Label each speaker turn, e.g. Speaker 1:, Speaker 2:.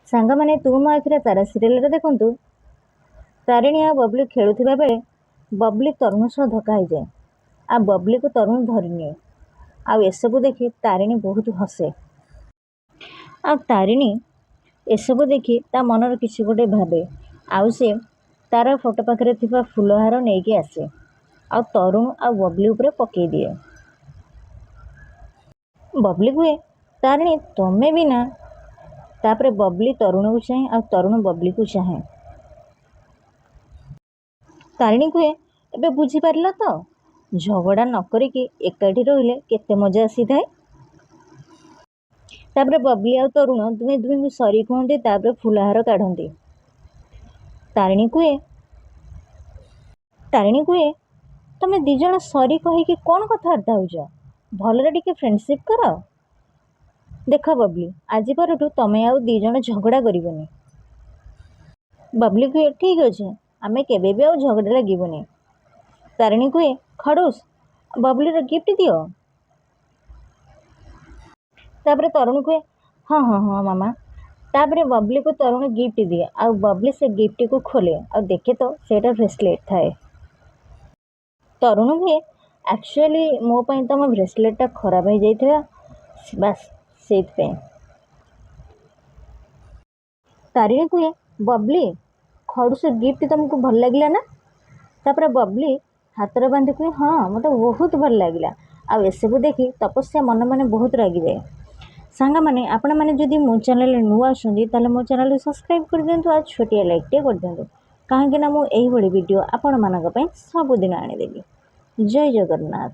Speaker 1: ସାଙ୍ଗମାନେ, ତୁ ମୋ ଆଖିର ତାରା ସିରିଏଲରେ ଦେଖନ୍ତୁ, ତାରିଣୀ ଆଉ ବବଲି ଖେଳୁଥିବା ବେଳେ ବବଲି ତରୁଣ ସହ ଧକ୍କା ହେଇଯାଏ ଆଉ ବବଲିକୁ ତରୁଣ ଧରିନିଏ। ଆଉ ଏସବୁ ଦେଖି ତାରିଣୀ ବହୁତ ହସେ। ଆଉ ତାରିଣୀ ଏସବୁ ଦେଖି ତା ମନରେ କିଛି ଗୋଟେ ଭାବେ ଆଉ ସେ ତାର ଫଟୋ ପାଖରେ ଥିବା ଫୁଲହାର ନେଇକି ଆସେ ଆଉ ତରୁଣ ଆଉ ବବଲି ଉପରେ ପକେଇ ଦିଏ। ବବଲି କୁହେ, "ତାରିଣୀ, ତମେ ବି ନା।" ତାପରେ ବବଲି ତରୁଣକୁ ଚାହେଁ ଆଉ ତରୁଣ ବବଲିକୁ ଚାହେଁ। ତାରିଣୀ କୁହେ, "ଏବେ ବୁଝିପାରିଲ ତ, ଝଗଡ଼ା ନ କରିକି ଏକାଠି ରହିଲେ କେତେ ମଜା ଆସିଥାଏ?" ତାପରେ ବବଲି ଆଉ ତରୁଣ ଦୁହେଁ ଦୁହିଁଙ୍କୁ ସରି କୁହନ୍ତି। ତାପରେ ଫୁଲହାର କାଢ଼ନ୍ତି। ତାରିଣୀ କୁହେ, "ତମେ ଦୁଇ ଜଣ ସରି କହିକି କ'ଣ କଥାବାର୍ତ୍ତା ହେଉଛ? ଭଲରେ ଟିକେ ଫ୍ରେଣ୍ଡସିପ୍ କର। ଦେଖ ବବଲି, ଆଜି ପରଠୁ ତମେ ଆଉ ଦୁଇ ଜଣ ଝଗଡ଼ା କରିବନି।" ବବଲି କୁହେ, "ଠିକ୍ ଅଛି, ଆମେ କେବେ ବି ଆଉ ଝଗଡ଼ା ଲାଗିବୁନି।" ତାରିଣୀ କୁହେ, "ଖଡ଼ୁସ, ବବଲିର ଗିଫ୍ଟ ଦିଅ।" ତାପରେ ତରୁଣ କୁହେ, "ହଁ ହଁ ହଁ ମାମା।" ତାପରେ ବବଲିକୁ ତରୁଣ ଗିଫ୍ଟ ଦିଏ ଆଉ ବବଲି ସେ ଗିଫ୍ଟକୁ ଖୋଲେ ଆଉ ଦେଖେ ତ ସେଇଟା ବ୍ରେସଲେଟ୍ ଥାଏ। ତରୁଣ କୁହେ, "ଆକ୍ଚୁଆଲି ମୋ ପାଇଁ ତମ ବ୍ରେସଲେଟ୍ଟା ଖରାପ ହେଇଯାଇଥିଲା, ବାସ୍ ସେଇଥିପାଇଁ।" ତାରିଣୀ କୁହେ, "ବବଲି, ଖଡ଼ୁସ ଗିଫ୍ଟ ତମକୁ ଭଲ ଲାଗିଲା ନା?" ତାପରେ ବବଲି ହାତରେ ବାନ୍ଧି କୁହେ, "ହଁ, ମୋତେ ବହୁତ ଭଲ ଲାଗିଲା।" ଆଉ ଏସବୁ ଦେଖି ତପସ୍ୟା ମନେ ମନେ ବହୁତ ରାଗିଯାଏ। ସାଙ୍ଗମାନେ, ଆପଣମାନେ ଯଦି ମୋ ଚ୍ୟାନେଲରେ ନୂଆ ଆସନ୍ତି, ତାହେଲେ ମୋ ଚ୍ୟାନେଲକୁ ସବସ୍କ୍ରାଇବ୍ କରିଦିଅନ୍ତୁ ଆଉ ଛୋଟିଆ ଲାଇକ୍ଟିଏ କରିଦିଅନ୍ତୁ, କାହିଁକିନା ମୁଁ ଏଇଭଳି ଭିଡ଼ିଓ ଆପଣମାନଙ୍କ ପାଇଁ ସବୁଦିନ ଆଣିଦେବି। ଜୟ ଜଗନ୍ନାଥ।